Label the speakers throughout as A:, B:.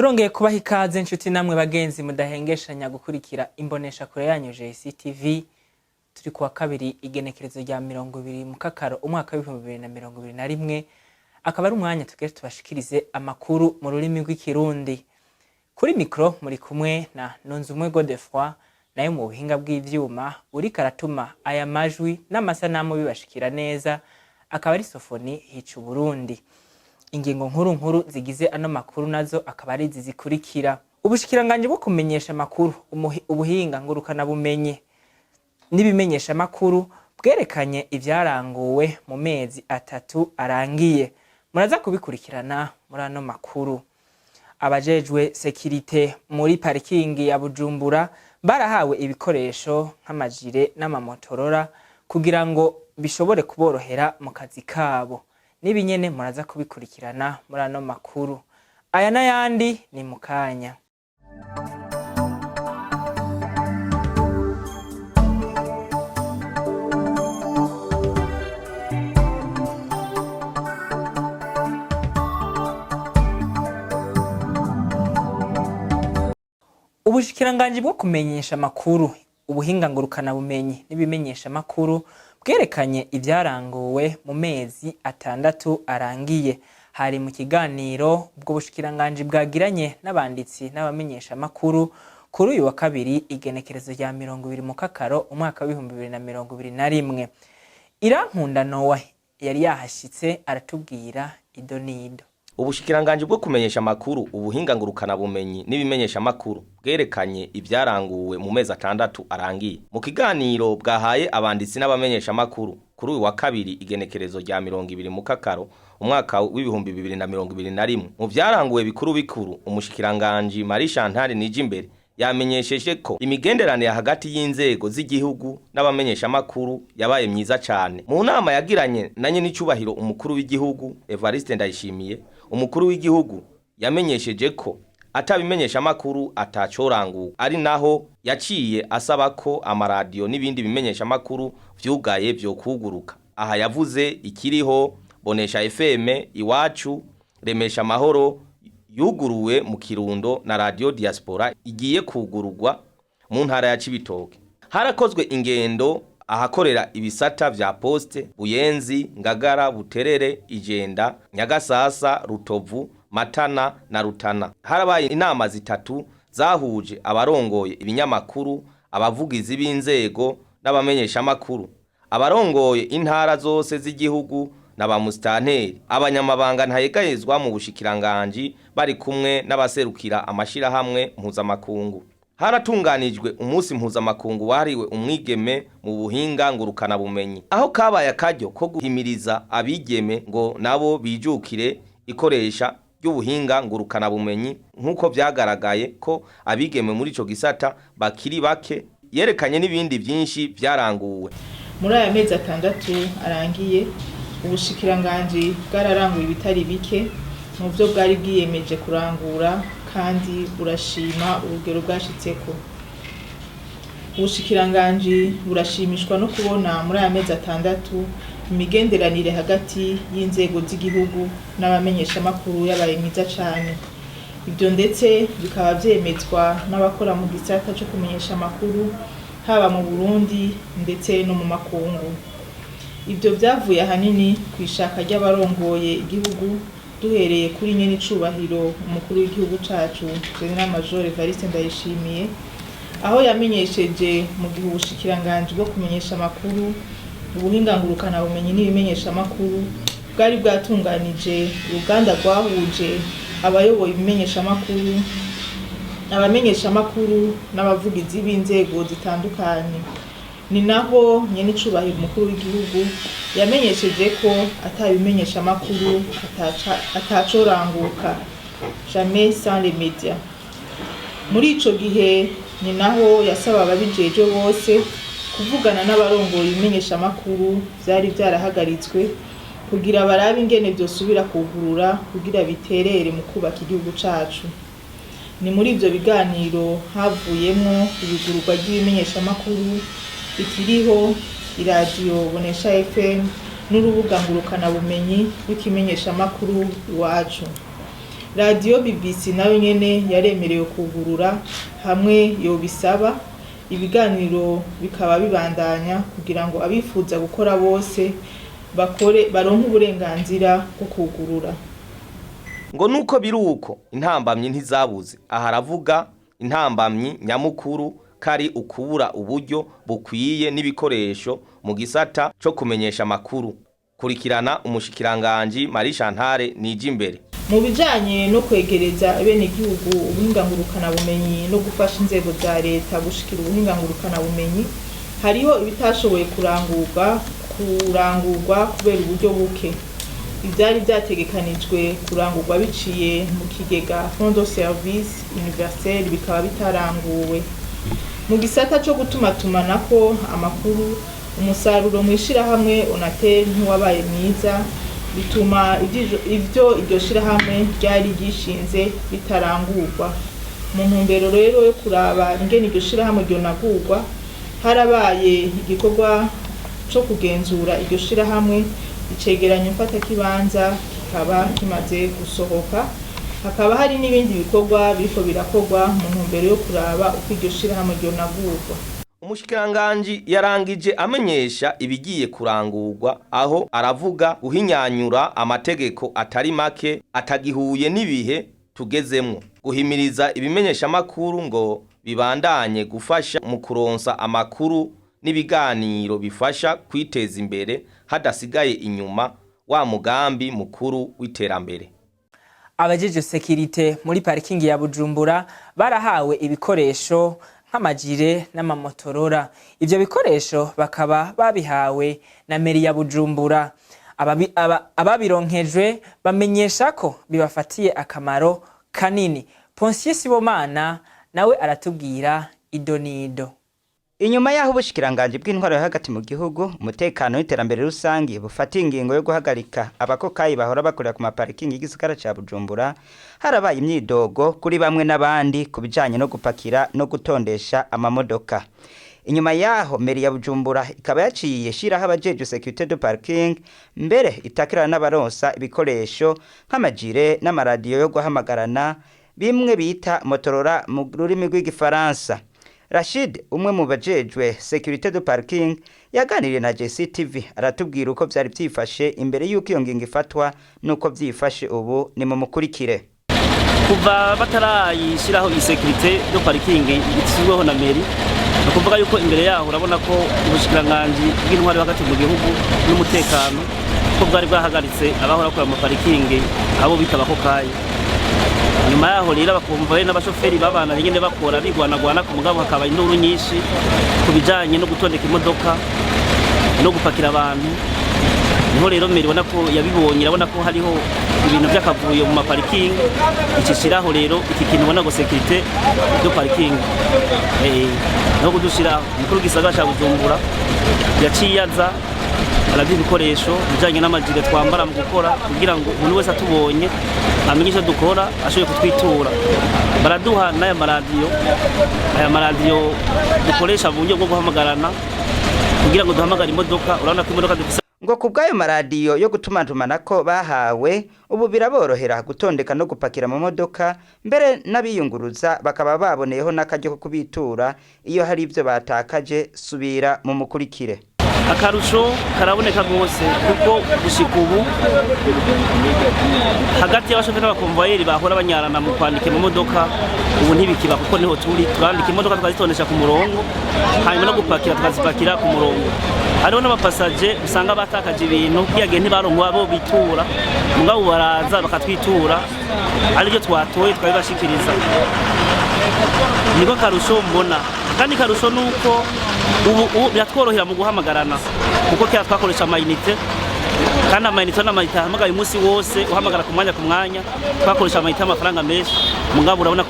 A: Turongeye kubaha ikaze, inshuti namwe bagenzi mudahengeshanya gukurikira imbonesha kure yanyu JCTV. Turi kuwa kabiri, igenekerezo rya 20 Mukakaro, umwaka w'2021, akaba ari umwanya tugere tubashikirize amakuru mu rurimi rw'Ikirundi. Kuri mikro muri kumwe na Nunzumwe Godefroid, nayo mu buhinga bw'ivyuma uriko aratuma aya majwi n'amasanamu bibashikira neza akaba ari Sofoni Hica Burundi. Ingingo nkuru nkuru zigize ano makuru nazo akaba ari izi zikurikira: Ubushikiranganji bwo kumenyesha amakuru, ubuhinga ngurukanabumenyi n'ibimenyesha makuru bwerekanye ivyaranguwe mu mezi 3 arangiye. Muraza kubikurikirana muri ano makuru. Abajejwe sécurité muri parikingi ya Bujumbura barahawe ibikoresho nk'amajire n'amamotorora kugira ngo bishobore kuborohera mu kazi kabo. N'ibi nyene muraza kubikurikirana muri ano makuru. Aya n'ayandi ni mu kanya. Ubushikiranganji bwo kumenyesha amakuru, ubuhinga ngurukanabumenyi n'ibimenyesha amakuru bwerekanye ivyaranguwe mu mezi 6 arangiye. Hari mu kiganiro ubwo bushikiranganji bwagiranye n'abanditsi n'abamenyesha amakuru kuri uyu wa kabiri, igenekerezo rya 20 Mukakaro, umwaka w'2021. Irankunda Nowa yari yahashitse, aratubwira ido n'ido.
B: Ubushikiranganji bwo kumenyesha amakuru, ubuhinga ngurukanabumenyi n'ibimenyesha amakuru bwerekanye ibyaranguwe mu mezi 6 arangiye. Mu kiganiro bwahaye abanditsi n'abamenyesha amakuru kuri uyu wa kabiri, igenekerezo rya 20 Mukakaro, umwaka w'2021, mu vyaranguwe bikuru bikuru, umushikiranganji Marie Chantal Nijimbere yamenyesheje ko imigenderanire hagati y'inzego z'igihugu n'abamenyesha amakuru yabaye myiza cyane. Mu nama yagiranye na nyenicubahiro umukuru w'igihugu Evariste Ndayishimiye, umukuru w'igihugu yamenyesheje ko atabimenyesha amakuru atacoranguka, ari naho yaciye asaba ko amaradiyo n'ibindi bimenyesha amakuru vyugaye vyokuguruka. Aha yavuze ikiriho, Bonesha FM, Iwacu, Remesha Amahoro yuguruwe mu Kirundo na Radio Diaspora igiye kugururwa mu ntara ya Cibitoke. Harakozwe ingendo ahakorera ibisata vya poste Buyenzi, Ngagara, Buterere, Ijenda, Nyagasasa, Rutovu, Matana na Rutana. Harabaye inama zitatu zahuje abarongoye ibinyamakuru, abavugizi b'inzego n'abamenyeshamakuru, abarongoye intara zose z'igihugu na ba musitanteri, abanyamabanga ntayegayezwa mu bushikiranganji, bari kumwe n'abaserukira amashirahamwe mpuzamakungu. Haratunganijwe umunsi mpuzamakungu wahariwe umwigeme mu buhinga ngurukanabumenyi, aho kabaye akaryo ko guhimiriza abigeme ngo nabo bijukire ikoresha ry'ubuhinga ngurukanabumenyi, nk'uko vyagaragaye ko abigeme muri ico gisata bakiri bake. Yerekanye n'ibindi vyinshi vyaranguwe.
C: Muri aya mezi 6 arangiye, ubushikiranganji bwararanguye ibitari bike mu byo bwari bwiyemeje kurangura, kandi burashima urugero bwashitseko. Ubushikiranganji burashimishwa no kubona muri aya mezi 6 imigenderanire hagati y'inzego z'igihugu n'abamenyeshamakuru yabaye myiza cane. Ibyo ndetse bikaba vyemezwa n'abakora mu gisata co kumenyesha amakuru, haba mu Burundi ndetse no mu makungu. Ibyo byavuye ahanini ku ishaka ry'abarongoye igihugu, duhereye kuri nyenicubahiro umukuru w'igihugu cacu, Général Major Evariste Ndayishimiye, aho yamenyesheje mu gihe ubushikiranganji bwo kumenyesha amakuru, ubuhinga ngurukanabumenyi n'ibimenyeshamakuru bwari bwatunganije uruganda rwahuje abayoboye ibimenyeshamakuru, abamenyeshamakuru n'abavugizi b'inzego zitandukanye. Ni naho nyenicubahiro umukuru w'igihugu yamenyesheje ko atabimenyeshamakuru atacoranguka, jamais sans les médias. Muri ico gihe ni naho yasaba ababijejwe bose kuvugana n'abarongoye ibimenyeshamakuru vyari vyarahagaritswe kugira barabe ingene vyosubira kugurura kugira biterere mu kubaka igihugu cacu. Ni muri ivyo biganiro havuyemwo iyugururwa ry'ibimenyeshamakuru bikiriho, iradiyo Bonesha FM n'urubuga ngurukanabumenyi rw'ikimenyeshamakuru Iwacu. Radiyo BBC nayo nyene yaremerewe kugurura hamwe yobisaba, ibiganiro bikaba bibandanya kugira ngo abifuza gukora bose bakore baronke uburenganzira bwo kugurura.
B: Ngo nuko biruko intambamyi ntizabuze. Aha aravuga intambamyi nyamukuru kari ukubura uburyo bukwiye n'ibikoresho mu gisata co kumenyesha amakuru. Kurikirana umushikiranganji Marie Chantal Nijimbere.
C: Mu bijanye no kwegereza abenegihugu ubuhinga ngurukanabumenyi no gufasha inzego za leta gushikira ubuhinga ngurukanabumenyi, hariho ibitashoboye kurangurwa kubera uburyo buke. Ivyari vyategekanijwe kurangurwa biciye mu kigega Fonds de Service Universel bikaba bitaranguwe. Mu gisata co gutumatumanako amakuru, umusaruro mw'ishirahamwe Onatel ntiwabaye mwiza, bituma ivyo iryo shirahamwe ryari ryishinze bitarangurwa. Mu ntumbero rero yo kuraba ingene iryo shirahamwe ryonagurwa, harabaye igikorwa co kugenzura iryo shirahamwe, icegeranyo mfatakibanza kikaba kimaze gusohoka. Hakaba hari n'ibindi bikorwa biriko birakorwa mu ntumbero yo kuraba uko iryo shirahamwe ryonagurwa.
B: Umushikiranganji yarangije amenyesha ibigiye kurangurwa. Aho aravuga guhinyanyura amategeko atari make atagihuye n'ibihe tugezemwo, guhimiriza ibimenyeshamakuru ngo bibandanye gufasha mu kuronsa amakuru n'ibiganiro bifasha kwiteza imbere hadasigaye inyuma wa mugambi mukuru w'iterambere.
A: Abajeje sécurité muri parikingi ya Bujumbura barahawe ibikoresho nk'amajire n'amamotorora. Ivyo bikoresho bakaba babihawe na mairie ya Bujumbura. Ababironkejwe bamenyesha ko bibafatiye akamaro kanini. Ponsier Sibomana nawe aratubwira idonido.
D: Inyuma y'aho ubushikiranganji bw'intwaro yo hagati mu gihugu, umutekano n'iterambere rusangi bufata ingingo yo guhagarika abakokayi bahora bakorera ku maparikingi y'igisagara ca Bujumbura, harabaye imyidogo kuri bamwe n'abandi ku bijanye no gupakira no gutondesha amamodoka. Inyuma yaho mairie ya Bujumbura ikaba yaciye shiraho abajejwe sécurité de parking, mbere itakirana n'abaronsa ibikoresho nk'amajire n'amaradiyo yo guhamagarana, bimwe bita Motorola mu rurimi rw'igifaransa. Rashid, umwe mu bajejwe sécurité de parking, yaganiriye na JCTV, aratubwira uko vyari vyifashe imbere y'uko iyo ngingo ifatwa n'uko vyifashe ubu. Ni mu mukurikire.
E: Kuva batarayishyiraho iyi sécurité de parking ishyizweho na mairie, ni ukuvuga yuko imbere yaho urabona ko ubushikiranganji bw'intwaro yo hagati mu gihugu n'umutekano ko bwari bwahagaritse abahora bakora mu parikingi, abo bita abakokayi. Nyuma yaho rero bakumva rero n'abashoferi babana nyine bakora bigwanagwana ku mugabo, hakaba induru nyinshi ku bijanye no gutondeka imodoka no gupakira abantu. Niho rero mairie ibona ko yabibonye, irabona ko hariho ibintu by'akavuyo mu maparikingi, icishiraho rero iki kintu ubona ngo sécurité de parking. Niho kudushira umukuru w'igisagara ca Bujumbura yaciye aza araduha ibikoresho bijanye n'amajire twambara mu gukora, kugira ngo umuntu wese atubonye amenye icyo dukora, ashoboye kutwitura. Baraduha n'aya maradiyo, aya maradiyo dukoresha mu buryo bwo guhamagarana kugira ngo duhamagare imodoka. Urabona ko imodoka dufise
D: Ngo ku bw'ayo maradiyo yo gutumatumanako bahawe, ubu biraborohera gutondeka no gupakira mu modoka, mbere n'abiyunguruza bakaba baboneyeho n'akaryo ko kubitura iyo hari ibyo batakaje. Subira mu mukurikire.
E: Akarusho karaboneka rwose, kuko gushika ubu hagati y'abashoferi n'abakomvayeri bahora banyarana mu kwandika imodoka, ubu ntibikiba, kuko niho turi turandika imodoka tukazitondesha ku murongo, hanyuma no gupakira tukazipakira ku murongo. Hariho n'abapasaje usanga batakaje ibintu kiya gihe ntibaronka abo bitura, mugabo baraza bakatwitura, aribyo twatoye tukabibashikiriza. Niko karusho mbona. Kandi karusho nuko ubu biratworohera mu guhamagarana, kuko kera twakoresha amayinite, kandi amayinite n'amayinite ahamagaye umunsi wose, uhamagara ku mwanya ku mwanya, twakoresha amayinite y'amafaranga menshi, mugabo urabona.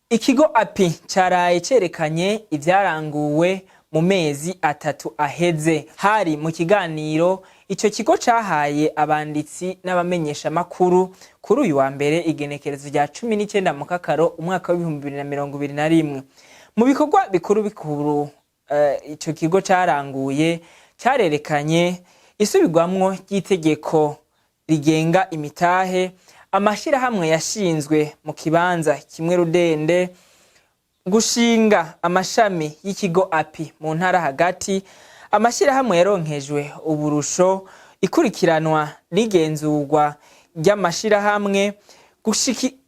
A: Ikigo API caraye cerekanye ivyaranguwe mu mezi 3 aheze. Hari mu kiganiro ico kigo cahaye abanditsi n'abamenyeshamakuru kuri uyu wa mbere, igenekerezo rya 19 Mukakaro umwaka w'2021. Mu bikorwa bikuru bikuru ico kigo caranguye, carerekanye isubirwamwo ry'itegeko rigenga imitahe. Amashirahamwe yashinzwe mu kibanza kimwe rudende, gushinga amashami y'ikigo API mu ntara hagati, amashirahamwe yaronkejwe uburusho, ikurikiranwa n'igenzurwa ry'amashirahamwe,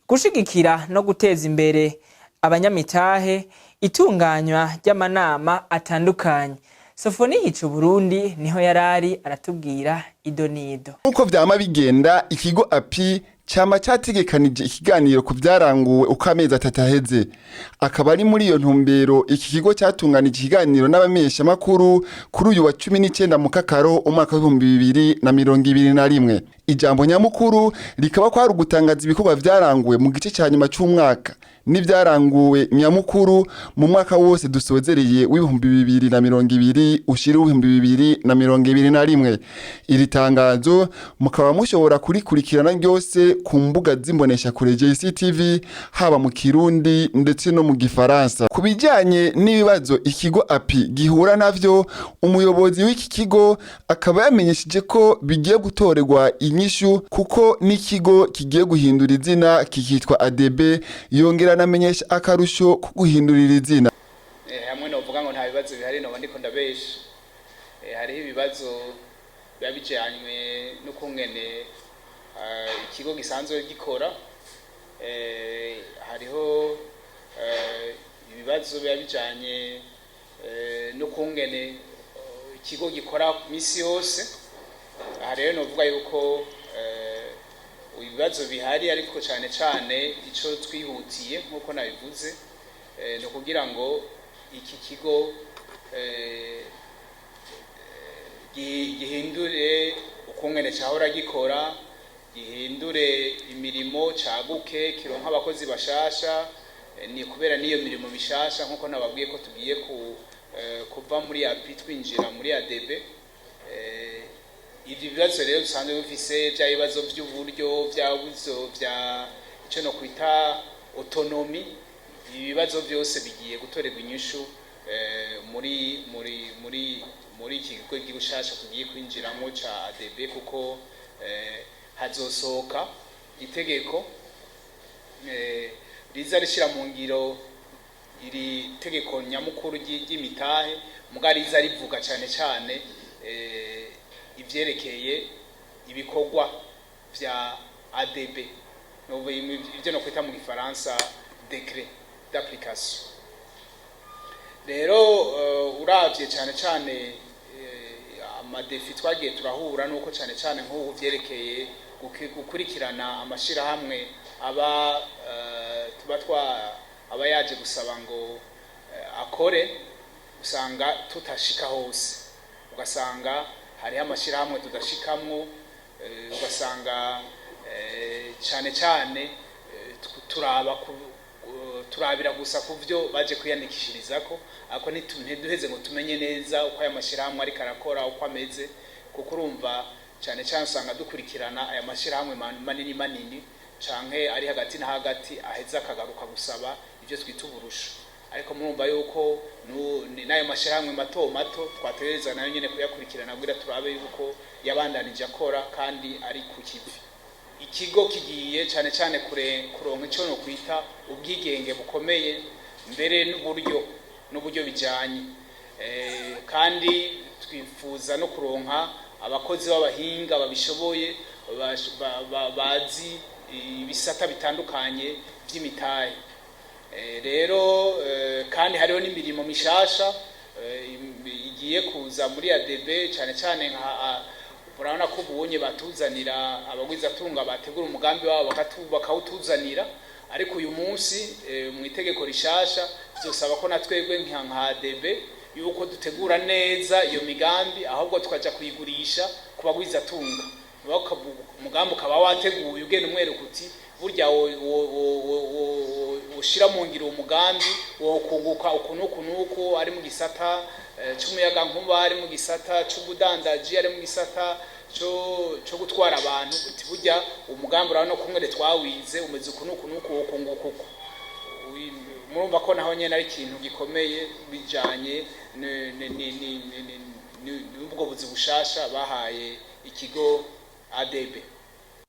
A: gushigikira no guteza imbere abanyamitahe, itunganywa ry'amanama atandukanye. Sofoni Hica Burundi niho yarari, aratubwira ido n'ido.
F: Uko vyama bigenda, ikigo API cama categekanije ikiganiro ku vyaranguwe uko amezi 3 aheze. Akaba ari muri iyo ntumbero iki kigo catunganije ikiganiro n'abamenyeshamakuru kuri uyu wa 19 Mukakaro umwaka w'2021. Ijambo nyamukuru rikaba kwari ugutangaza ibikorwa vyaranguwe mu gice ca nyuma c'umwaka n'ivyaranguwe nyamukuru mu mwaka wose dusozereye w'2020 ushira w'2021. Iri tangazo mukaba mushobora kurikurikirana ryose ku mbuga z'imbonesha kure JCTV, haba mu Kirundi ndetse no mu Gifaransa. Ku bijyanye n'ibibazo ikigo API gihura navyo, umuyobozi w'iki kigo akaba yamenyesheje ko bigiye gutorerwa inyishu, kuko n'ikigo kigiye guhindura izina kikitwa ADB. Yongera anamenyesha akarusho ko guhindurira izina.
G: Hamwe novuga ngo nta bibazo bihari, noba ndiko ndabesha. Hariho ibibazo biba bijanywe n'ukungene ikigo gisanzwe gikora. Hariho ibibazo biba bijanye n'ukungene ikigo gikora misi yose. Aha rero novuga yuko ibibazo bihari, ariko cane cane ico twihutiye, nk'uko nabivuze, ni ukugira ngo iki kigo gihindure ukungene cahora gikora, gihindure imirimo, caguke, kironka abakozi bashasha. Ni kubera n'iyo mirimo mishasha, nk'uko nababwiye ko tugiye kuva muri API twinjira muri ADB. Ivyo bibazo rero dusanzwe bifise, vya bibazo vy'uburyo, vya bibazo vya ico no kwita autonomie, ibibazo byose bigiye gutorerwa inyishu muri muri muri muri iki kigo gishasha tugiye kwinjiramo ca ADB, kuko hazosohoka itegeko riza rishira mu ngiro iri tegeko nyamukuru ry'imitahe, muga riza rivuga cane cane ivyerekeye ibikorwa vya ADB, ivyo no kwita mu Gifaransa décret d'application. Rero uravye cane cane ama défis twagiye turahura, nuko cane cane nk'ubu vyerekeye gukurikirana amashirahamwe aba tuba twa aba yaje gusaba ngo akore, usanga tutashika hose, ugasanga hariho amashirahamwe tudashikamwo, ugasanga cane cane turaba turabira gusa ku byo baje kwiyandikishirizako, ariko ntiduheze ngo tumenye neza uko aya mashyirahamwe ariko arakora, uko ameze, kuko urumva cane cane usanga dukurikirana aya mashyirahamwe manini manini canke ari hagati na hagati, aheza akagaruka gusaba ibyo twita uburusho. Ariko murumva yuko n'ayo mashyirahamwe mato mato twategereza nayo nyene kuyakurikirana kugira turabe yuko yabandanije akora kandi ari ku kivi. Ikigo kigiye cane cane kure kuronka ico no kwita ubwigenge bukomeye, mbere n'uburyo bijanye, kandi twifuza no kuronka abakozi b'abahinga babishoboye, bazi ibisata bitandukanye vy'imitahe. Rero kandi hariho n'imirimo mishasha igiye kuza muri ADB, cane cane nka murabona ko ubunye batuzanira abagwizatunga bategura umugambi wabo bakawutuzanira, ariko uyu munsi mu itegeko rishasha bizosaba ko na twebwe nka ADB yuko dutegura neza iyo migambi, ahubwo tukaja kuyigurisha ku bagwizatunga. Umugambi ukaba wateguye, ugenda umwereka uti burya ushira mu ngiro umugambi wokunguka uku n'uku n'uku, ari mu gisata c'umuyagankuba, ari mu gisata c'ubudandaji, ari mu gisata co gutwara abantu, uti burya umugambi urabona ko umwere twawize umeze uku n'uku n'uku, wokunguka uku. Murumva ko naho nyene ari ikintu gikomeye bijanye n'ubwo buzi bushasha bahaye ikigo ADB.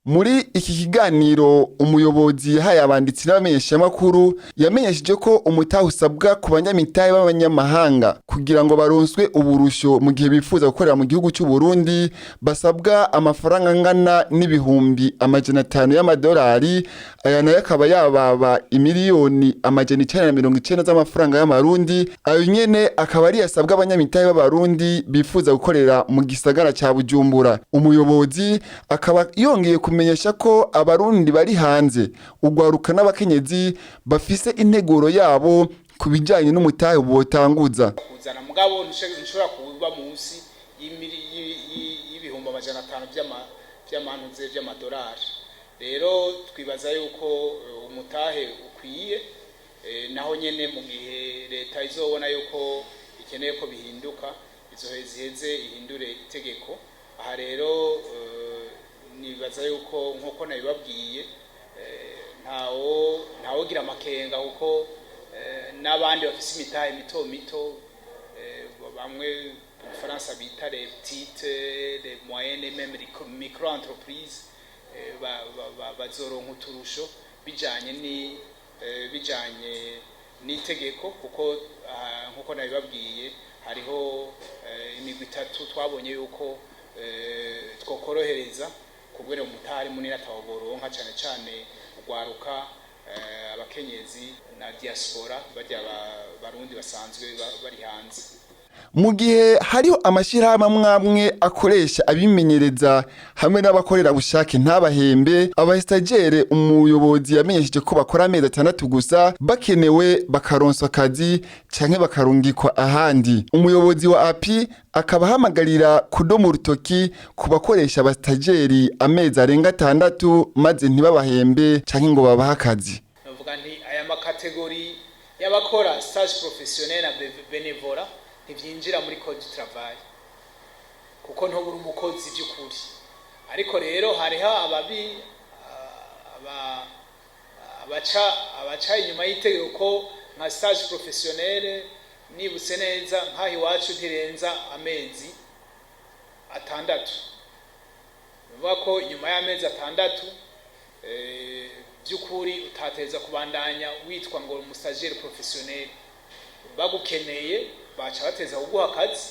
F: Muri iki kiganiro umuyobozi yahaye abanditsi n'abamenyeshamakuru yamenyesheje ko umutahe usabwa ku banyamitahe b'abanyamahanga kugira ngo baronswe uburusho mu gihe bifuza gukorera mu gihugu cy'u Burundi basabwa amafaranga angana n'500,000 y'amadolari, aya nayo akaba yababa 990,000,000 z'amafaranga y'amarundi. Ayo nyene akaba ari yasabwa abanyamitahe b'abarundi bifuza gukorera mu gisagara ca Bujumbura. Umuyobozi akaba yongeye kumenyesha ko abarundi bari hanze, ugwaruka n'abakenyezi bafise integuro yabo ku bijyanye n'umutahe botanguza.
G: Kuzana mugabo ntushobora kuba munsi y'500,000 by'amantuze by'amadolari. Rero twibaza yuko umutahe ukwiye, naho nyene mu gihe leta izobona yuko ikeneye ko bihinduka, izoheza iheze ihindure itegeko. Aha rero nibaza yuko nk'uko nabibabwiye, ntawogira amakenga kuko n'abandi bafise imitahe mito mito, bamwe mu Faransa bita les petites, les moyennes et même les micro entreprises, bazoronka uturusho bijanye n'itegeko, kuko nkuko nabibabwiye hariho imigwi itatu twabonye yuko twokorohereza kubwira umutahe munini atawoboronka, cane cane ugwaruka, abakenyezi na diaspora, barya barundi basanzwe bari hanze.
F: Mu gihe hariho amashyirahamwe amwe amwe akoresha abimenyereza hamwe n'abakorera bushake ntabahembe, abastagiaires umuyobozi yamenyesheje ko bakora amezi 6 gusa, bakenewe bakaronswa akazi canke bakarungikwa ahandi. Umuyobozi wa API akaba ahamagarira kudoma urutoki ku bakoresha abastagiaires amezi arenga 6 maze ntibabahembe canke ngo babahe akazi.
G: Navuga nti aya macatégories y'abakora stage professionnel na bénévolat ntivyinjira muri code du travail, kuko ntobura umukozi by'ukuri. Ariko rero hariho ababi abaca inyuma y'itegeko, ko nka stage professionnel, nibutse neza, nk'aho iwacu ntirenza amezi 6. Bivuga ko inyuma y'amezi 6 by'ukuri utateza kubandanya witwa ngo umustagiaire professionnel. Bagukeneye baca bateza kuguha akazi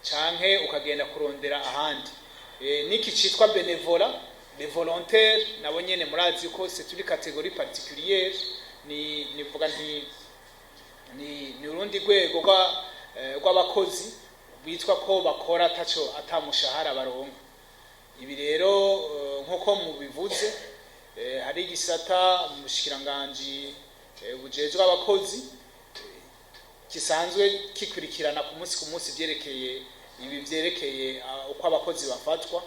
G: canke ukagenda kurondera ahandi. Niki citwa bénévolat, les volontaires, nabo nyene murazi ko c'est une catégorie particulière. Ni nivuga nti ni urundi rwego rw'abakozi bitwa ko bakora ataco atamushahara baronka. Ibi rero nkuko mubivuze, hari igisata mu bushikiranganji bujejwe abakozi gisanzwe kikurikirana ku munsi ku munsi vyerekeye ibi, vyerekeye uko abakozi bafatwa.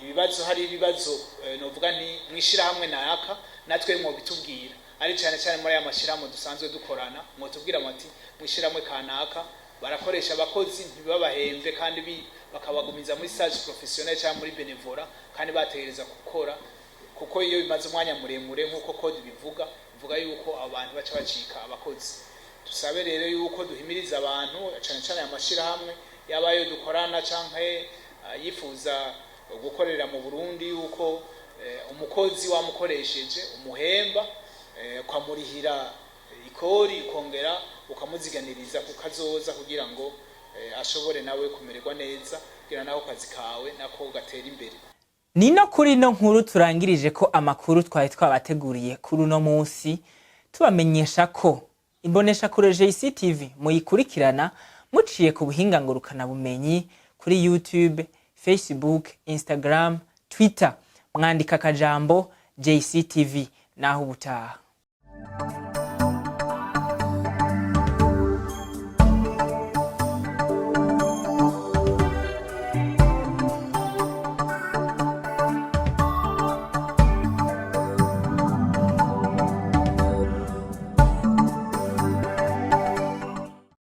G: Ibibazo, hari ibibazo, novuga nti mwishirahamwe naka, natwe mwobitubwira, ari cyane cyane muri aya mashirahamwe dusanzwe dukorana, mwotubwira muti mwishirahamwe kanaka barakoresha abakozi ntibabahembe kandi bakabagumiza muri stage professionnel cyangwa muri bénévolat kandi bategereza gukora, kuko iyo bimaze umwanya muremure, nk'uko code bivuga, bivuga yuko abantu baca bacika abakozi. Dusabe rero yuko duhimiriza abantu, cyane cyane amashirahamwe yaba ayo dukorana canke yifuza gukorera mu Burundi, yuko umukozi wamukoresheje umuhemba, ukamurihira ikori, ukongera ukamuziganiriza ku kazoza kugira ngo ashobore nawe kumererwa neza, kugira naho kazi kawe nako gatera imbere.
A: Ni no kuri ino nkuru turangirije ko amakuru twari twabateguriye kuri uno munsi, tubamenyesha ko imboneshakure JCTV muyikurikirana muciye ku buhinga ngurukanabumenyi kuri YouTube, Facebook, Instagram, Twitter, mwandika akajambo JCTV. Naho ubutaha.